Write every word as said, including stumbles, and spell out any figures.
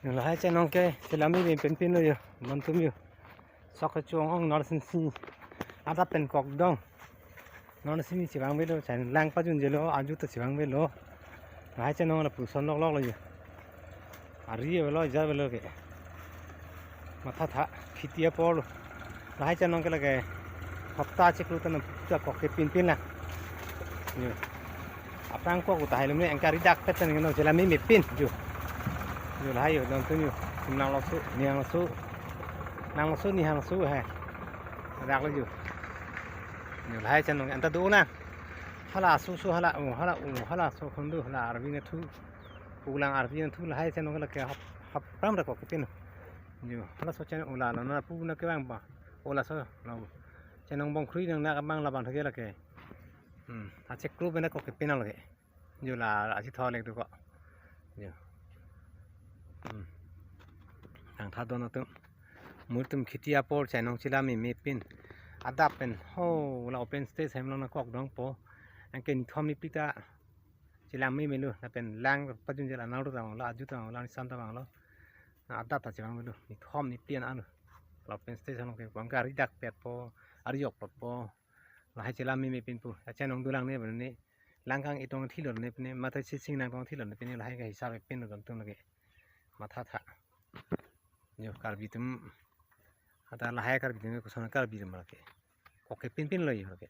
Lahai chenong ke chelam meme pinpin lo yo, non atum yo. Sok kechong ong, non asin si. Adap pen kok dong. Non asin si chevang avelo, chenong lang pajunjelo, ajut ta chevang avelo. Lahai chenong lapuson loklok lo yo. Ari avelo, ja avelo ke. Mathatha, kheti apor lo. Lahai chenong ke lake hapta chiklo ta nang puta kok ke pinpin lang. Yo. Aphrang kok uta hai lumne, anke ari dak pet ta nang chelam meme pin. Yo. Yo, lahai yo, non atum yo. Sim nangloso, nihangloso. Nangloso, nihangloso he. Dak lo yo. Yo, lahai chenong anta do nang. Hala susu, hala u, hala u, hala so khondu, hala arvi nangthu. Ulang arvi nangthu, lahai chenong lake hap, hap pram ra kok ke pin. Yo, halaso chenong ula lo, non apu nang kevang ba. Ula so lo. Chenong bongkrui nang nang abang labang thake lake. Hmm, achiklo pen kok ke pin lake. Yo, la achithor lek do ko. Yo. Hmm. Thangtha do non atum. Mo atum kheti apor chenong chelam meme pin. Adap pen ho la open stage hem lo nang kok dongpo. Anke nithom niphli ta chelam meme lo, lapen lang pajunjel anal ta vanglo, ajut ta vanglo, anisan ta vanglo. Na adap ta chevang avelo, nithom niphli an lo. La open stage along ke bang ke ari dak petpo, ari jok petpo. Lahai chelam meme pin pu, achenong dolang ne bene. Lang kang-e tong thilo ne pine, matha sising nang tong thilo ne pine, lahai ke hisap pin lo non atum lake. Mathatha. Yo, Karbi atum. Ata lahai Karbi atum koson Karbi atum lake. Kok ke pinpin lo yo lake.